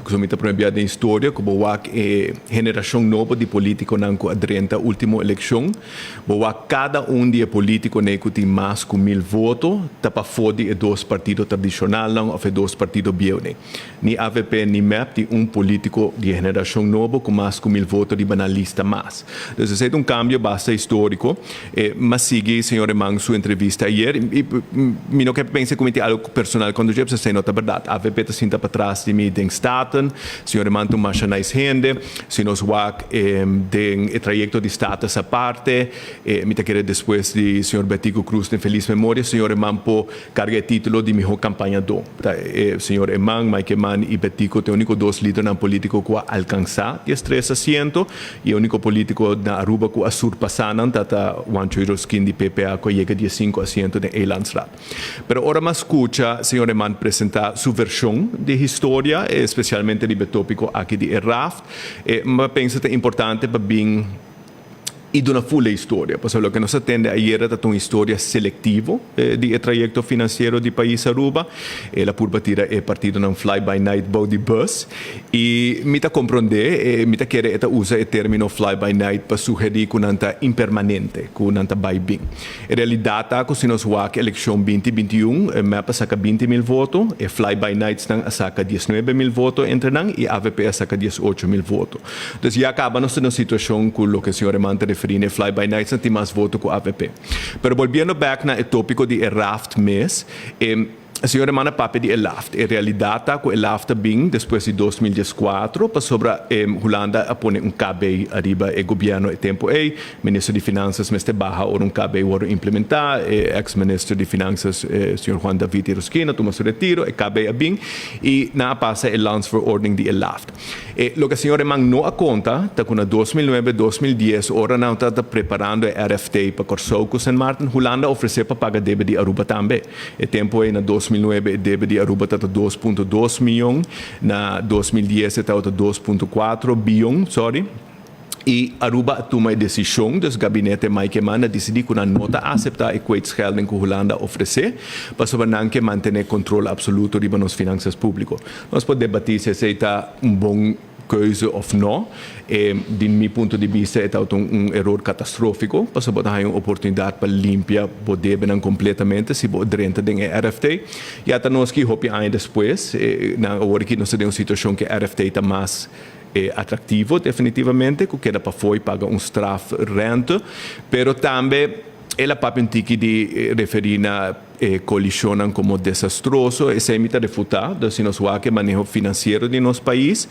Ku mi ta promé bia den historia ku bo wak e generashon nobo di polítikonan ku a drenta último elekshon. Bo wak kada un di e polítikonan ku tin mas ku 1000 voto ta pafó di e dos partido tradishonalnan òf e dos partido bieunan. Ni AVP ni MEP tin un polítiko di e generashon nobo ku mas ku 1000 voto riba nan lista mas. Dus esei ta un kambio basta históriko. M'a sigui señor Eman su entrevista ayer i mi no ke pensa ku mi tin algu personal kontra dje, pasobra esei no ta bèrdat. AVP ta sinta patras di mi den Staten. Señor Eman ta un masha nice hende. Si nos wak den e trayekto di Status Aparte, mi ta kere despues di señor Betico Croes den felis memoria, señor Eman por karga e título di mihó kampañadó. Ta e señor Eman, Mike Eman i Betico ta e úniko dos lidernan polítiko ku a alkansá 13 asiento i e úniko polítiko na Aruba ku a surpasá nan ta ta Juancho Yroskin di PPA ku a yega 15 asiento den Eilandsraad. Pero ora m'a skucha señor Eman presentá su vershon di historia, espesialmente riba e tópiko aki di e raft, m'a pensa ta importante pa bin i duna ful e historia. Pasobra loke nos a tende ayera ta ta un historia selectivo di e trayecto financiero di pais Aruba. El a purba tira e partidonan fly by night bou di bus. I mi ta comprende, mi ta kere e ta usa e termino fly by night pa sugeri cu nan ta impermanente, cu nan ta bay bin. E realidad ta cu si nos wak eleccion 2021, MEP a saca 20,000 voto, e fly by nightsnan a saca 19,000 voto entre nan y AVP a saca 18,000 voto. Dus ya caba nos ta den un situacion cu loke señor Eman ta referi na e fly by nights nan tin mas voto cu AVP. Pero bolbiendo bek na e topico di e raft mes, e señor Eman a papia di e laft. E realidad ta cu e laft a bin despues di 2014 pasobra Hulanda a pone un KB ariba e gobierno e tempo ey. Minister di Finanzas mester baha ora un KB wordo implementa. E ex minister di Finanzas, señor Juan David Yrausquin, a tuma su retiro, e KB a bin y nan a pasa e landsverordening di e laft. E loke señor Eman no a konta ta ku na 2009, 2010 ora nan tabata preparando e RFT pa Kòrsou ku Sint Maarten, Hulanda a ofresé pa paga debe di Aruba tambe. E tempu ei na 2009 e debe di Aruba tabata 2.2 miyon, na 2010 e tabata 2.4 biyon, sorry. I Aruba a tuma e desishon, dus gabinete Mike Eman a disidí ku nan no ta aseptá e kwijtschelding ku Hulanda a ofresé, pasobra nan ke mantené kontrol absoluto riba nos finansas públiko. Nos por debatí si esei ta un bon keuze òf nò. Di mi punto di bista e tabata un eror katastrófiko, pasobra bo ta haña un oportunidat pa limpia bo debenan kompletamente si bo drenta den e RFT. Ya ta nos ki hopi aña despues, nan awor aki nos ta den un situashon ku e RFT ta mas e atractivo definitivamente cu keda pafó y paga un straf rente, pero tambe el a papia un tiki di referi na e coalicionnan como desastroso. Esey mi ta refuta, dus si nos wak e maneho financiero di nos pais,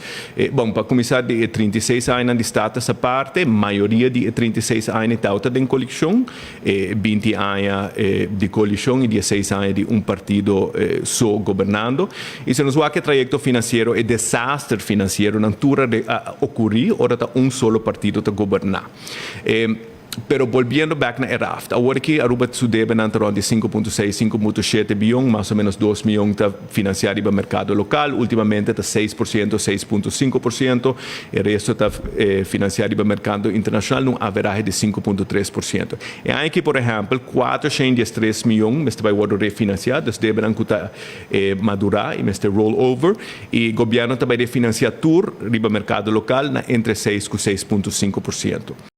bon, pa cuminsa di e 36 añanan di Status Aparte, mayoria di e 36 aña tawata den coalicion, e 20 aña di coalicion y 16 aña di un partido so gobernando. Y si nos wak e trayecto financiero, e desaster financiero nan tur a ocuri ora ta un solo partido ta goberna. Pero bolbiendo bek na e raft, awor aki Aruba su debenan ta rond di 5.6, 5.7 biyon, mas o menos 2 miyon ta financia riba mercado local, ultimamente ta 6%, 6.5%, e resto ta financia riba mercado internacional na un averahe di 5.3%. E aña aki por ehempel 413 miyon mester bay wordo refinancia, dus debenan cu ta madura y mester roll over, y gobierno ta bay refinancia tur riba mercado local na entre 6 cu 6.5%.